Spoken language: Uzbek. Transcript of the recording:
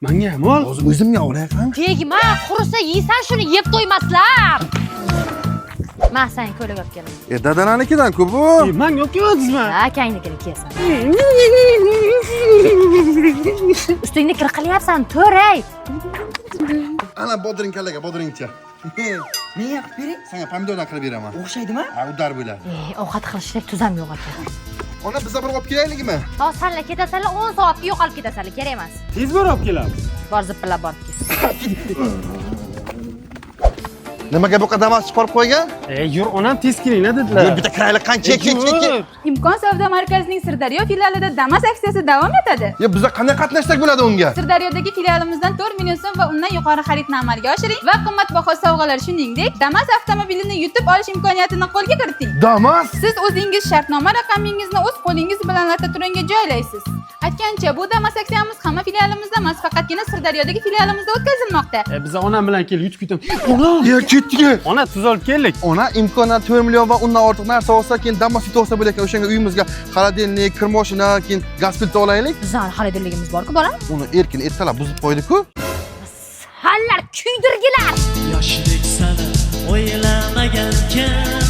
Manga ham ol. Hozir o'zimga olayman. Tegma, qurisa yeysan shuni, yeb to'ymaslar. Man senga ko'ylak olib keldim. E, dadananikidan-ku bu. E, manga olib kelyapsizmi? Ha, akangnikini kiyasan. Ustingni kir qilyapsan, to'ray. Ana bodring kallaga bodringcha. Menga qilib bering. Senga pomidordan qilib beraman. O'xshaydimi? Ha, udar bo'ladi. E, ovqat qilishlik tuzam yo'q ekan. Ona, biza bir olib kelaylikmi? To sanlar ketasanlar, 10 soatga yo'qolib ketasanlar, kerak emas. Tez borib olib kelamiz. Bor, zipillab borib kel. Nimaga bu qadar chiqarib qo'ygan? E, yur onam, tez kelinglar dedilar. Yur, bitta kiraylik, qancha E, ke ke ke. yur. Imkon savdo markazining Sirdaryo filialida Damas aksiyasi davom etadi. Ya biza qanday qatnashsak bo'ladi unga? Sirdaryodagi filialimizdan 4 million so'm va undan yuqori xaridni amalga oshiring va qimmatbaho sovg'alar, shuningdek, Damas avtomobilini yutib olish imkoniyatini qo'lga kiriting. Damas. Siz o'zingiz shartnoma raqamingizni o'z qo'lingiz bilan lototronga joylaysiz. Aytgancha, bu Damas aksiyamiz hamma filialimizda emas, faqatgina Sirdaryodagi filialimizda o'tkazilmoqda. E, biza onam bilan kelib yutib ketamiz. Onam! Ya ketdik. Ona, tuz olib keldik. Ona, imkoniyat 4 million va undan ortiq narsa olsa, keyin Damas yutib olsa bo'lar ekan. O'shanga uyimizga холодильник, kir mashina, keyin gaz plita olaylik. Bizani xaridorligimiz bor-ku, bolam. Uni erkin ertalab buzib qo'ydi-ku. Sanlar kuydirgilar. Yoshlik sani o'ylamagan kim.